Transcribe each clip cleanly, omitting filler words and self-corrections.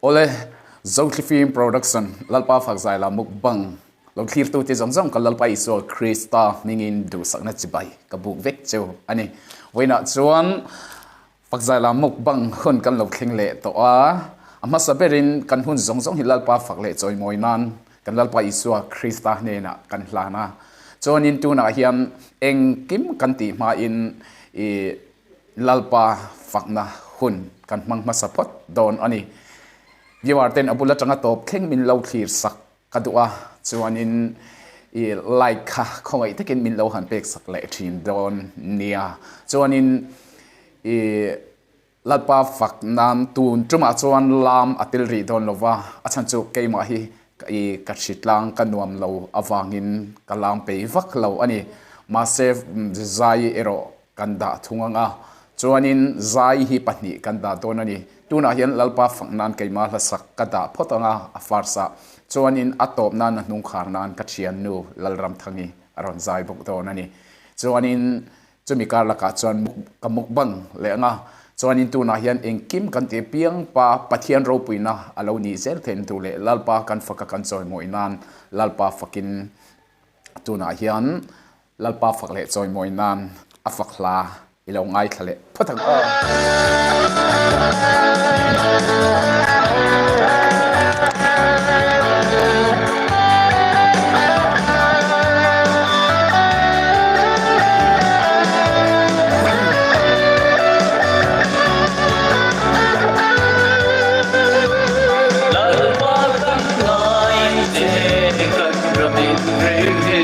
Awle, Zothlifim Production, Lalpa Fakzaila mukbang lo thlirtute zawng zawng ka Lalpa Isua Krista hmingin duhsakna chibai ka buk vek cheu a ni. Vawiinah chuan Fakzaila mukbang hun kan lo thleng leh tawh a, a hmasa berin kan hun zawng zawng hi Lalpa fak leh chawimawi nan kan Lalpa Isua Krista hnenah kan hlan a. Chuanin tunah hian engkim kan tih hmain i Lalpa fakna hun kan hmang hmasa phawt dawn a ni. Viewer ten a bul atanga tawp thleng min lo thlir sak ka duh a, chuanin i like kha khawngaih takin min lo han pek sak leh thin dawn nia. Chuanin i Lalpa fak nan tun tumah chuan lam a tel rih dawn lo va, a chhan chu keimah hi i ka hritlang ka nuam lo avangin ka lam pei vak lo a ni. Mahse zai erawh Kan dah thung ang a, chuanin zai hi pahnih kan dah dawn a ni. Tunah hian Lalpa fak nan keimah hlasak ka dah phawt ang a, a first ah. Chuanin a tawp nan a hnung khar nan ka thiannu Lalramthangi a rawn zai bawk dawn a ni. Chuanin chumi kar lakah chuan ka mukbang leh ang a, chuanin tunah hian engkim kan tih piang pa Pathian ropuina a lo nih zel theihna tur leh Lalpa kan faka kan chawimawi nan Lalpa fakin tunah hian Lalpa fak leh chawimawi nan a fak hla i lo ngaithla leh phawt ang aw. Lalpa kan ngai che kan ramin reng he.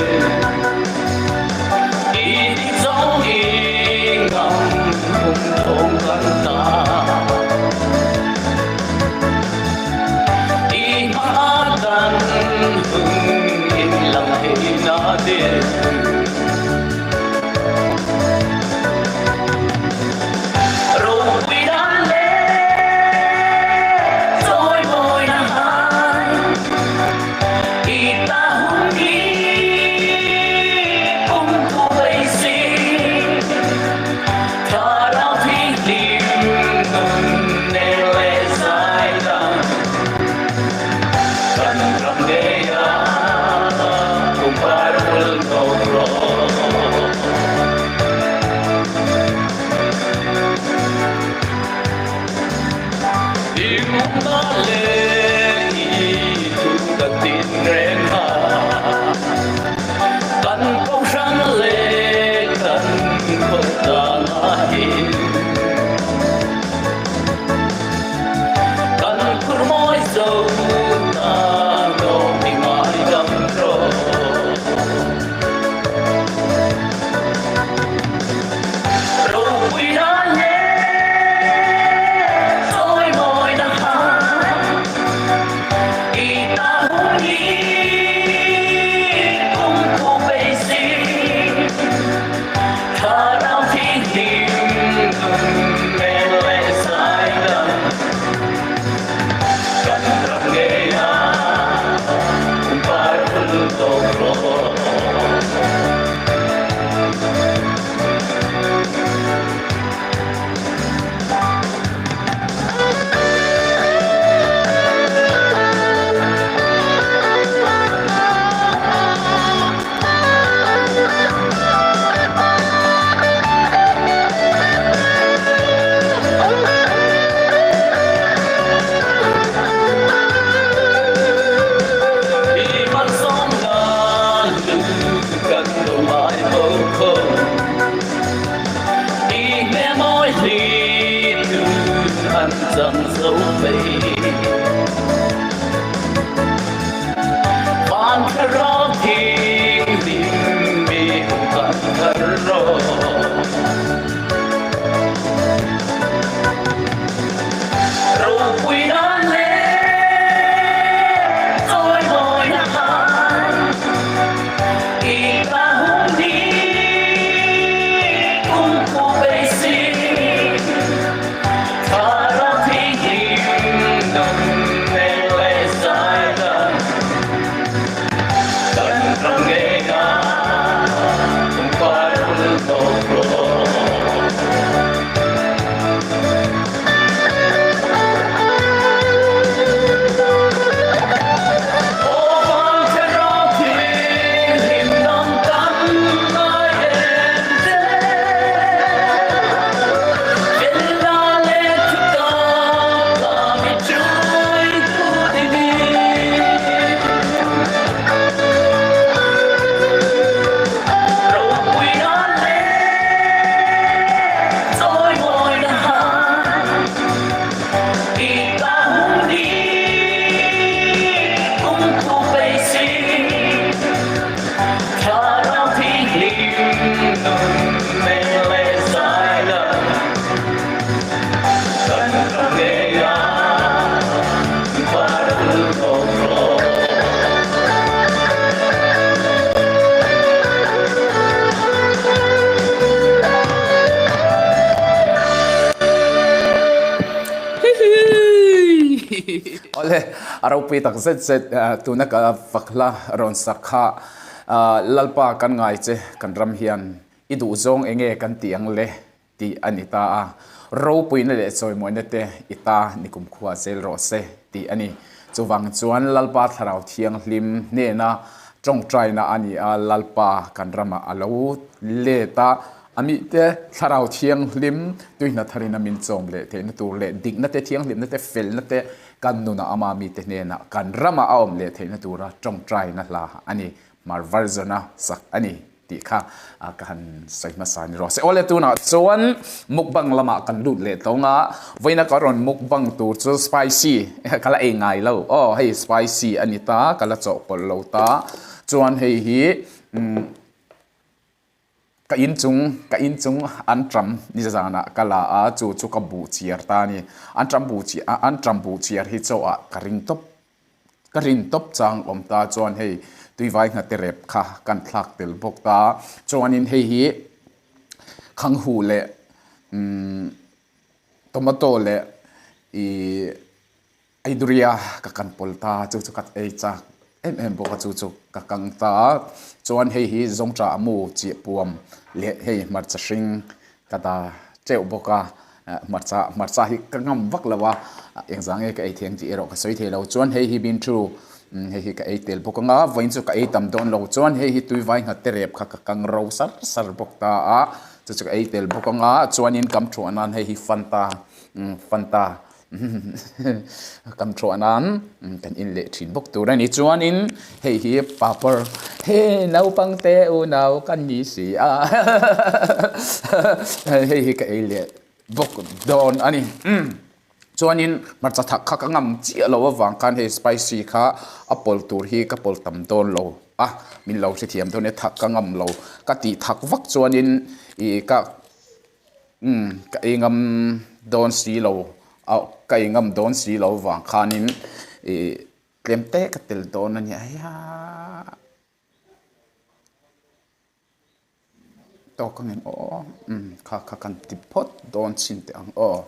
Awle, a ropui tak zet zet tuna ka fak hla rawn sak kha Lalpa kan ngai che kan ram hian i duh zawng enge kan tih ang le tih a ni ta a, ropuina leh chawimawina te i ta ni kumkhua zel rawh se tih a ni. Chuvang chuan Lalpa Thlarau Thianghlim hnena tawngtaina a ni a, Lalpa kan ramah a lo let a, a mite Thlarau Thianghlim tuihna tharin a min chawm leh theihna tur leh dikna te, thianghlimna te, felna te kan nunah ama mite hnenah kan ramah a awm leh theihna tura tawngtaina hla a ni. Mar version a sak a ni tih kha ka han sawi hmasa ni rawh se. Awle tunah chuan mukbang lamah kan lut leh tawng a, vawiina ka rawn mukbang tur chu spicy ka la ei ngai lo aw hei spicy a ni ta ka la chawhpawlh lo ta chuan hei hi umm Ka inchung ka inchung anṭam nizanah ka la a, chu chu ka buh chiar ta a ni. Anṭam buh chi anṭam buh chiar hi chaw ah ka ring tawp ka rin tawp chang awm ta chuan hei tuivai nghate rep kha kan thlak tel bawk ta. Chuanin hei hi khanghu leh umm tomato leh ihh Eiduria ka kan pawl ta chu chu ka ei chak em em bawk a chu chu ka kang ta a chuan hei hi zawngṭah a mu chiah puam leh hei hmarcha hring ka dah teuh bawk a hmarcha hmarcha hi ka ngam vak lo a engzah nge ka ei thei ang tih erawh ka sawi thei lo chuan hei hi bean thu hei hi ka ei tel bawk ang a vawiin chu ka ei tam dawn lo chuan hei hi tuivai nghat te rep kha ka kang ro sar sar bawk ta a chu chu ka ei tel bawk ang a chuanin kam thuah nan hei hi fanta fanta. Kan thuah nan kan in leh thin bawk tur a ni. Chuanin hei hi papar he naupang te unau kan ni si a hei hi ka ei leh bawk dawn a ni. Chuanin hmarcha thak kha ka ngam chiah lo avang khan hei spicy kha a pawl tur hi ka pawl tam dawn lo a, min lo hrethiam dawn e thak ka ngam lo ka tih thak vak chuanin ih ka. Umm ka ei ngam dawn si lo a ka ei ngam dawn si lo vang khanin ih tlem te ka tel dawn a nia heia tawk ang em aw umm kha kha kan ti phawt dawn chhin teh ang aw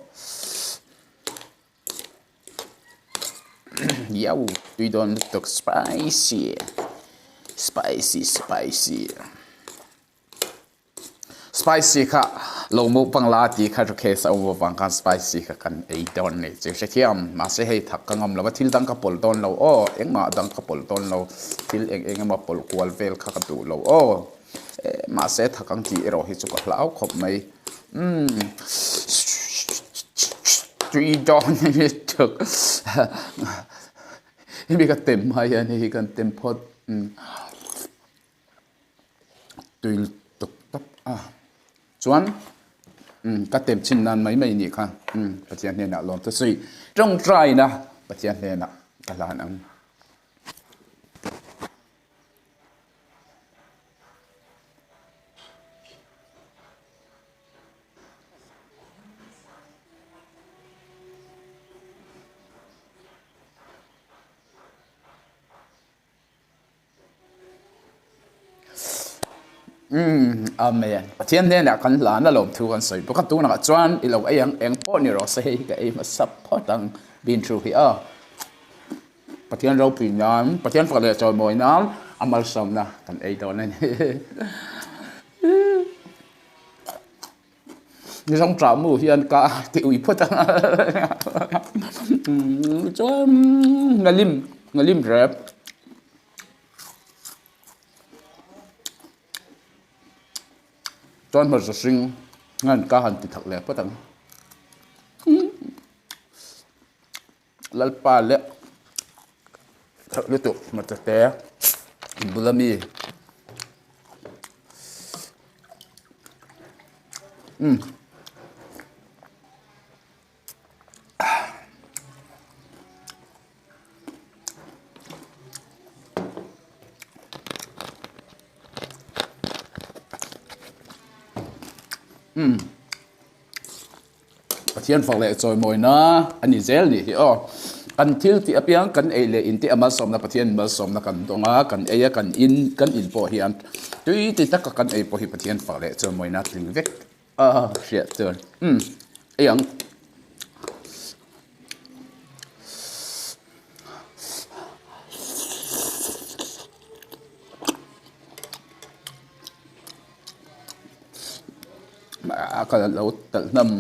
iau tui dawn lutuk spicy spicy spicy. Spicy kha lo mukbang la tih kha request a awm avang khan spicy kha kan ei dawn a ni chu hrethiam mahse hei thak ka ngam lo va thil dang ka pawlh dawn lo aw engmah dang ka pawlh dawn lo thil eng eng emaw pawlh kual vel kha ka duh lo aw mahse thak ang tih erawh hi chu ka hlau khawp mai umm tui dawn a ni tuk hemi ka tem hma hian hei hi kan tem phawt umm. Tui tuk tawp a chuan umm ka tem chin nan mai mai nih kha umm Pathian hnenah lawm ta sawi tawngtaina Pathian hnenah ka hlan ang. Umm amen Pathian hnenah kan hlan a lawm thu kan sawi bawk a tunah chuan i lo ei ang eng pawh ni rawh se hei hi ka ei hmasa phawt ang bean thu hi aw Pathian ropui nan Pathian fak leh chawimawi nan a malsawmna kan ei dawn a ni. Ni zawng ṭah mu hian ka ti ui phawt a chuan ngalim ngalim rep chuan hmarcha hring hian ka han ti thak leh phawt ang Lalpa leh thak lutuk hmarcha te bula mi. Umm. Umm. Pathian fak leh chawimawina a ni zel nih hi aw. Kan thil tih apiang kan ei leh in tih a malsawmna Pathian malsawmna kan dawng a, kan ei a, kan in kan in pawh hian tui ti taka kan ei pawh hi Pathian fak leh chawimawina tling vek a hriat chuan umm ei ang. ka lo telh hnam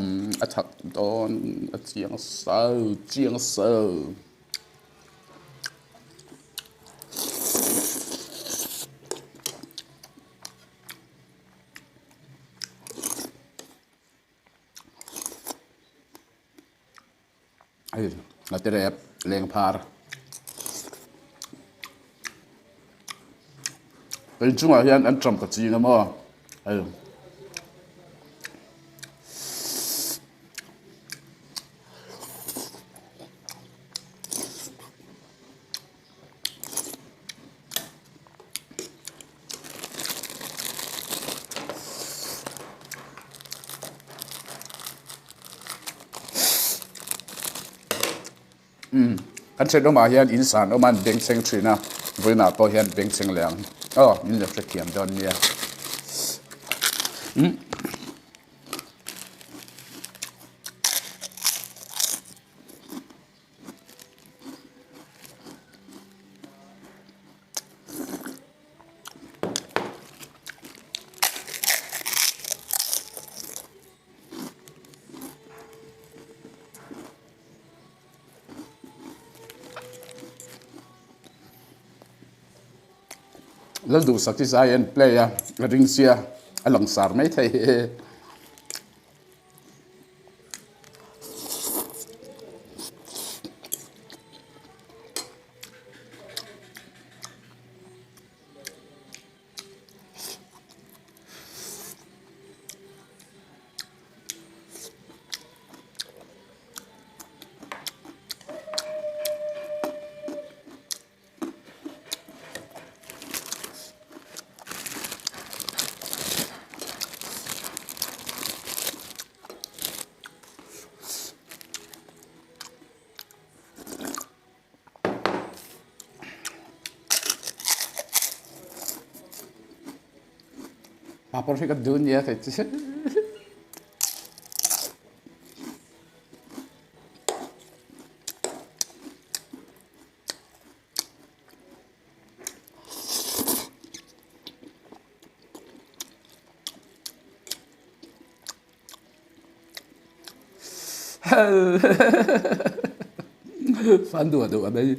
a chak dawn a chiang sa chiang sa. Hei ngate rep leng phar in chungah hian an ṭam ka ching a maw hei. Umm kan thenawmah hian in san awm a an bengchheng thin a vawiinah pawh hian bengchheng leh ang aw min lo hrethiam dawn nia umm. Lalduhsak hi zai an play a a ring sia a langsar mai thei. Papar hi ka duh nia kei chu. Fan duh duh a mai.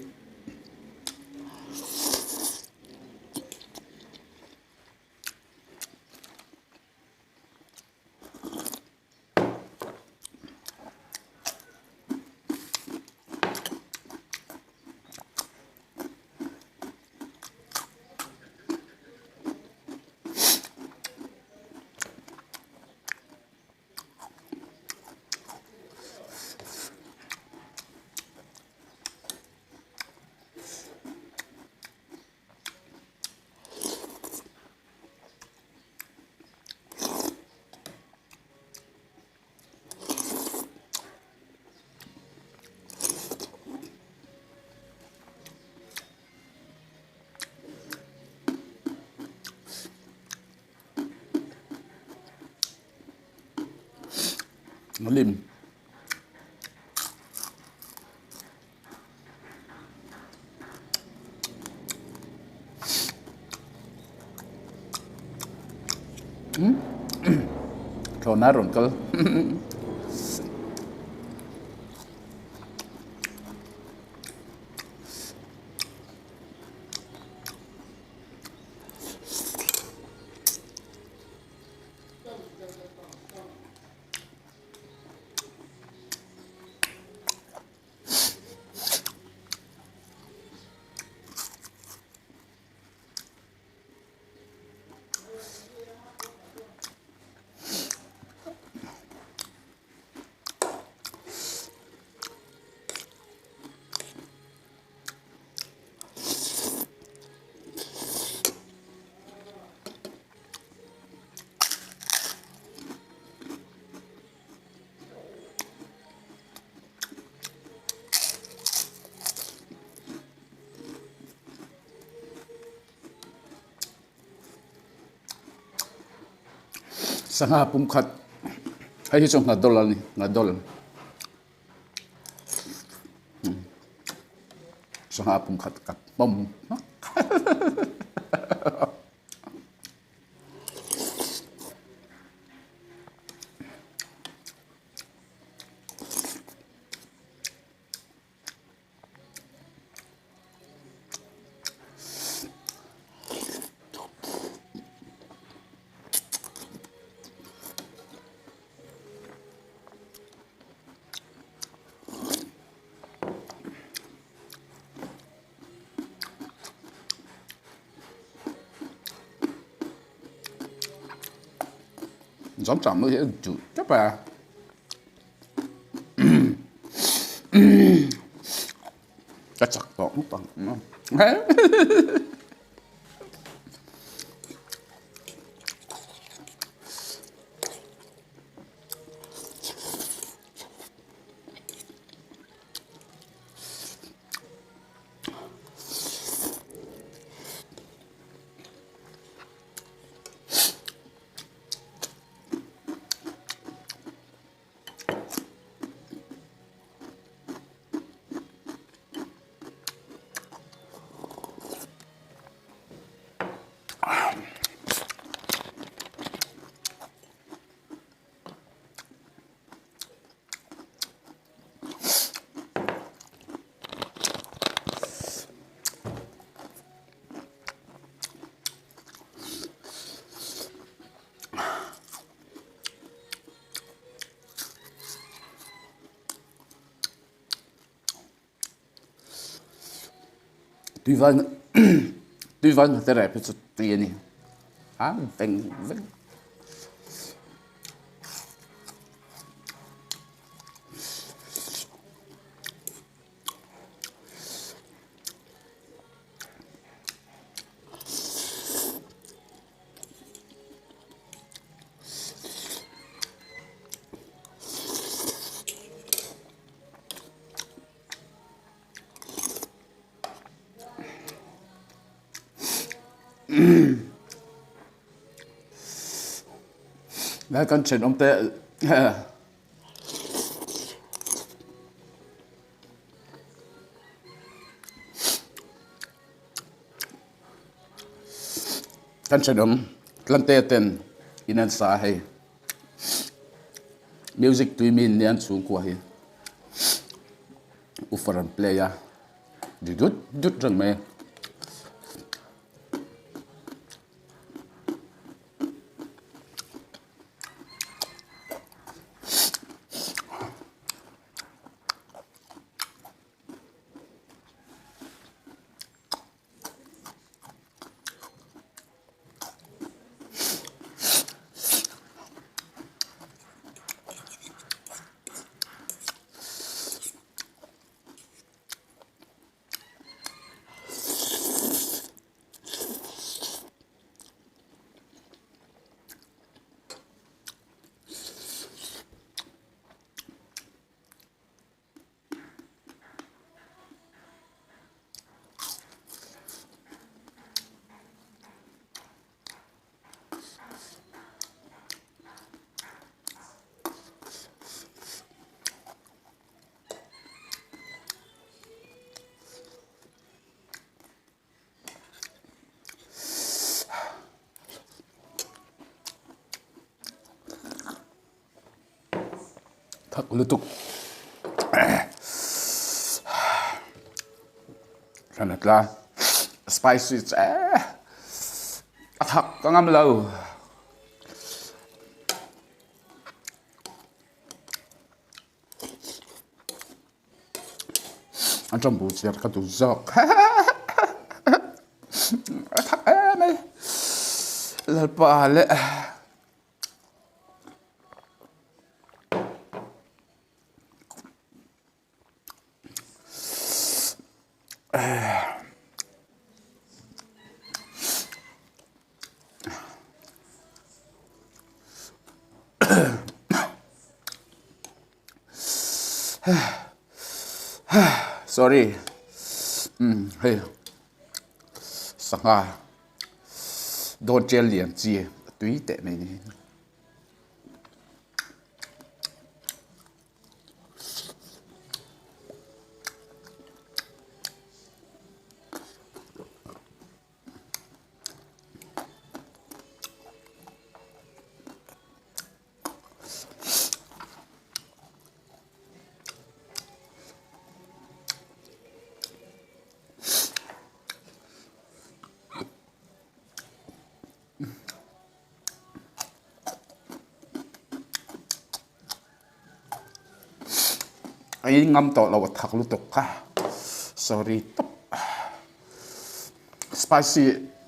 Lim. Thlawhna a rawn kal. Sangha pumkhat hei hi chu nghadawlh a ni nghadawlh sangha pumkhat ka pawm hmak. Zawm cham hi a duh tep a. Ka chak tawh ngawt ang. Tui van tui van te rep hi chu tui a ni a veng veng. Lai kan thenawm te Kan thenawm Tlante ten in an sa a hei music tui mi an nia an chhungkua hi woofer an play a ri dut dut reng mai a. Thak lutuk hran a tla spicy che a thak ka ngam lo. An ṭawng bu chiar ka duh zawk. A thak em mai. Lalpa leh. Sorry um hei sangha dawn tial lian chi a tui teh mai ni. Ei ngam tawh lo a thak lutuk kha sorry tawp spicy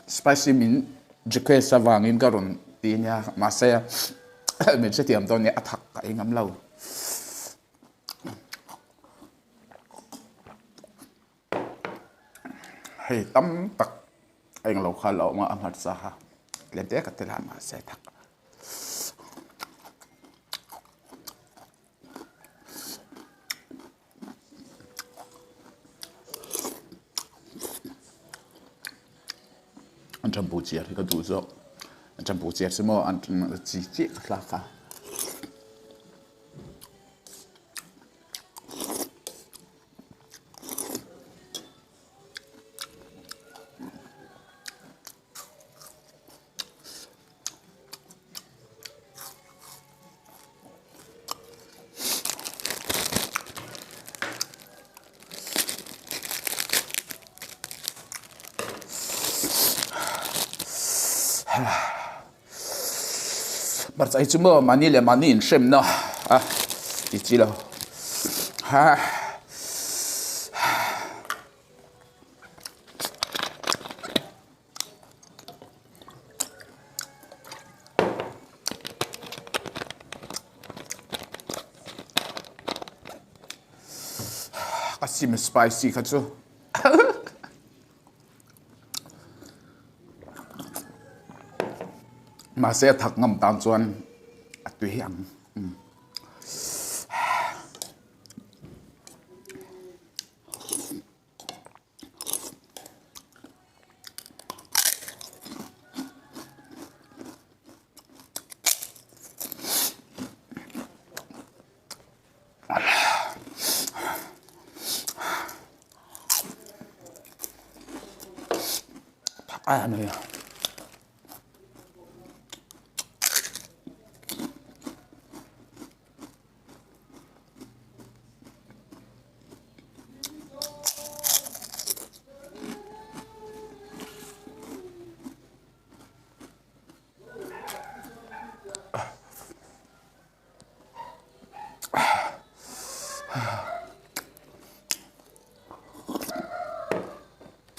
spicy min request avangin ka rawn ti nia mahse. Min hrethiam dawn nia a thak ka ei ngam lo. Hei tam tak englo kha a lo awm a, a hmarcha kha tlem te ka tel a mahse thak. An ṭampu chiar hi ka duh zawk. An ṭampu chiar chu maw an chi chiah ka thlak a. Hmarcha hi chu maw mahni leh mahni inhremna a ti chi lo ha. A sim spicy kha chu mahse a thak ngam tan chuan a tui ang. A ni.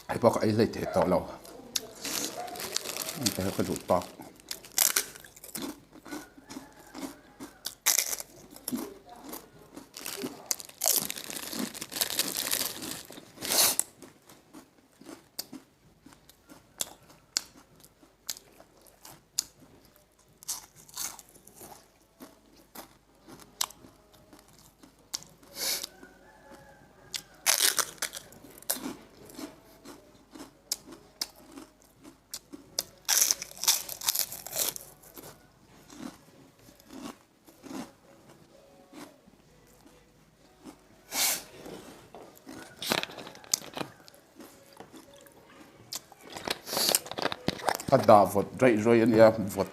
Hei pawh ka ei hlei thei tawh lo ka duh tawk. A dah vawt raih raih a nia vawt.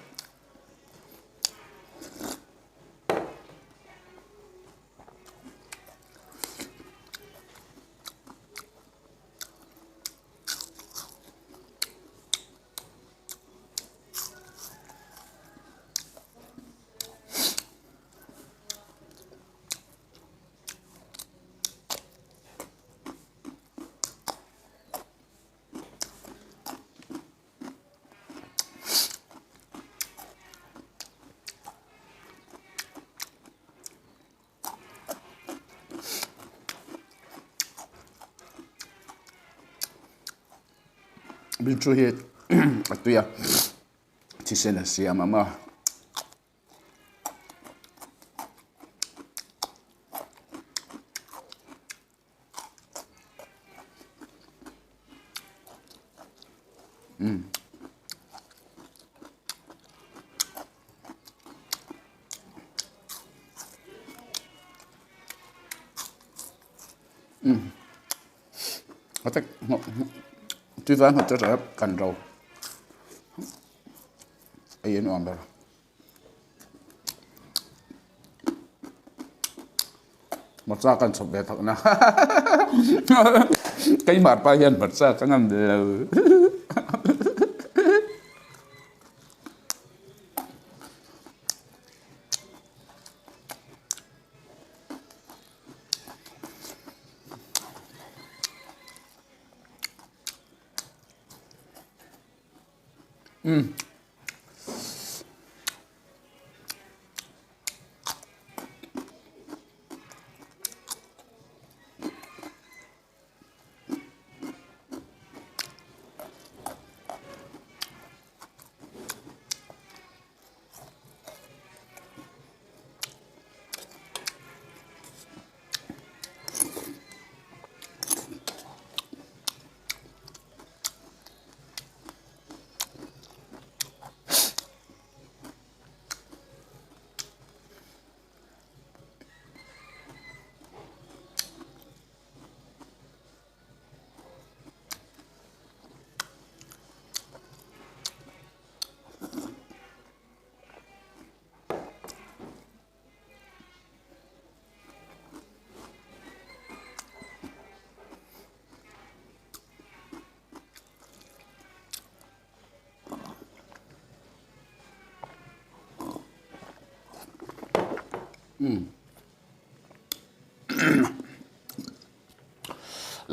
Bill hi a tui a thisen a siam ang a. Kan ro ei an awm ber. Hmarcha kan chhawp ve thak na keimah pa hian hmarcha ka ngam lo.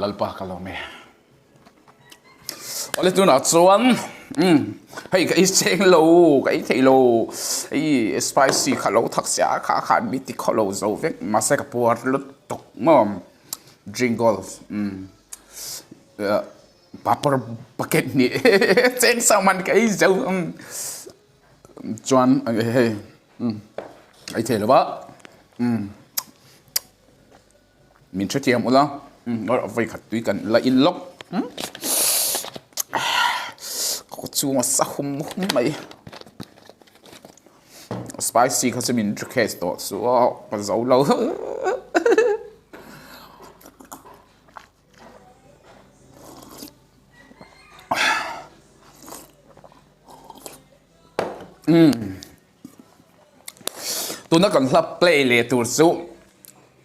Lalpa ka lo me. Awle tunah chuan umm hei ka ei cheng lo ka ei thei lo hei spicy kha lo thak sia kha khan mi ti khaw lo zo vek mahse ka puar lutuk maw drink gold umm papar bucket hnih cheng sang man ka ei zo umm chuan hei umm ei thei lo va umm. Min hrethiam ula, vawi khat tui kan la in lawk. Ka chhung a sa hum hum mai. Spicy kha chu min request tawh chu a ka zo lo. Tuna kan hla play leh tur chu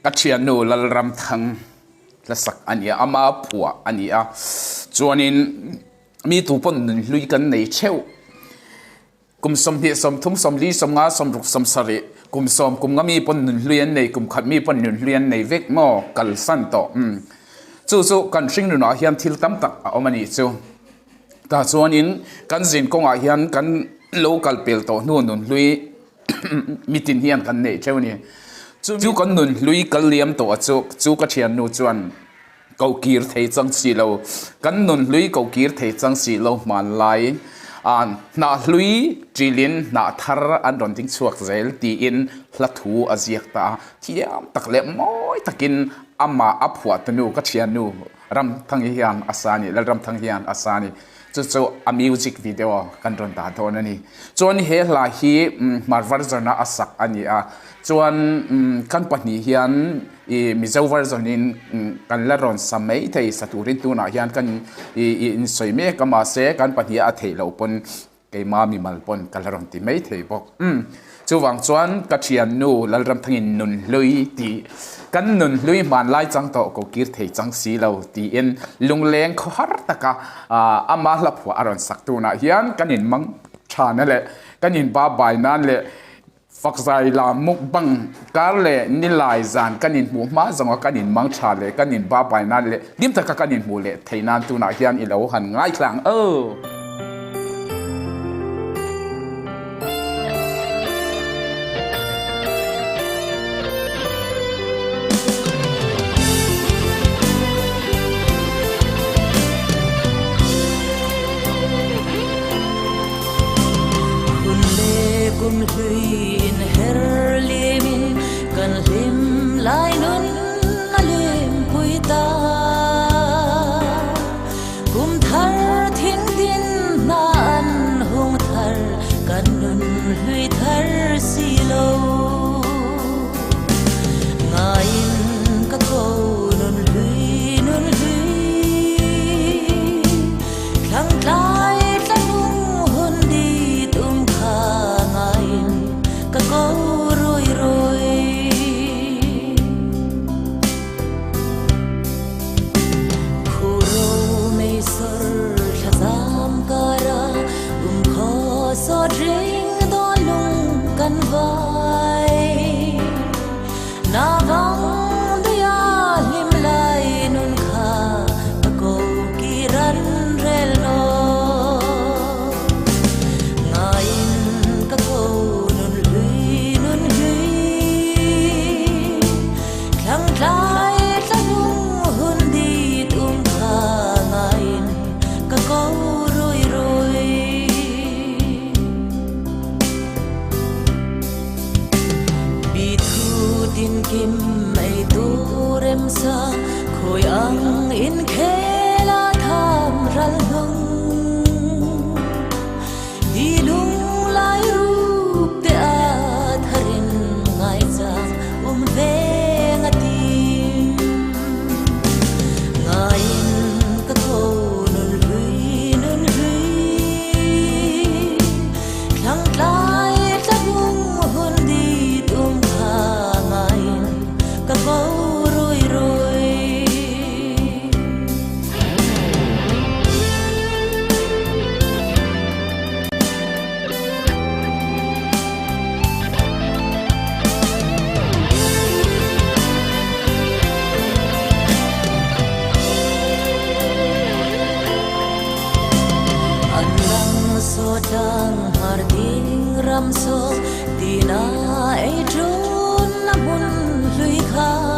ka thiannu Lalramthang hlasak a ni a, ama phuah a ni a. Chuanin mi tu pawn nun hlui kan nei theuh. Kum 20, 30, 40, 50, 60, 70, kum 10, kum nga mi pawn nun hlui an nei, kum khat mi pawn nun hlui an nei vek maw kalsan tawh. Chu chu kan hring nunah hian thil tam tak a awm a nih chu. Tah chuanin kan zin kawngah hian kan lo kal pel tawh hnu nunhlui mitin hian kan neih theuh a ni. Chu kan nunhlui kal liam tawh a chu chu ka thiannu chuan ko kir thei chang si lo. Kan nunhlui ko kir thei chang si lo hmanlai a hnah hlui ṭilin hnah thar an rawn ding chhuak zel tiin hla thu a ziak ta a. Thiam tak leh mawi takin amah a phuah tunu ka thiannu Ramthang hian a sa a ni, Lalramthang hian a sa a ni. Chu chu a music video kan rawn dah dawn a ni. Chuan he hla hi Hmar version a a sak a ni a. Chuan kan pahnih hian i Mizo version in kan la rawn sa mai thei sa turin tunah hian kan insawi mek a mahse kan pahnih a theih loh pawn Keima mimal pawn ka la rawn ti mai thei bawk. Umm. Chuvang chuan ka thiannu Lalramthangin nunhlui tih kan nunhlui hmanlai chang tawh ko kir thei chang si lo tiin lungleng khawhar taka ama hla phuah a rawn sak tunah hian kan inmang thana leh kan inbabai nan leh Fakzai lam mukbang kar leh nilai zan kan inhmuh hma zawnga kan inmang tha leh kan inbabai nan leh hlim taka kan inhmuh leh thei nan tunah hian i lo han ngaithla ang aw. Hun leh kum hlui in her lim in kan hlim lai nun a lim pui ta. Kum thar thing din hna an hung thar kan nun hlui thar si lo. Ngai in ka ko nun hlui nun hlui. Thlangtlai tlanung hun di tum kha ngaiin ka ko rui rui. Khuro mei sawr thlazam kara um khaw sawt ring dawn lung kan vai. Na vang duia hlim lai nun kha ka ko kir an rel lo. Ngaiin ka ko nun hlui nun hlui. Thlangtlai tlanung hun di tum kha ngaiin ka ko rui rui. Bi thu tin kim ei tu rem sa khawi ang in khel a tham ral hnung Di lung lai rup te a tharin ngai chang um ve nga tim Ngaiin ka tho nun hlui nun hlui Thlangtlai tlanung hun di tum kha ngaiin ka ko rui rui. Saw tlang hmar ding ram saw tina ei tun na hmun hlui kha.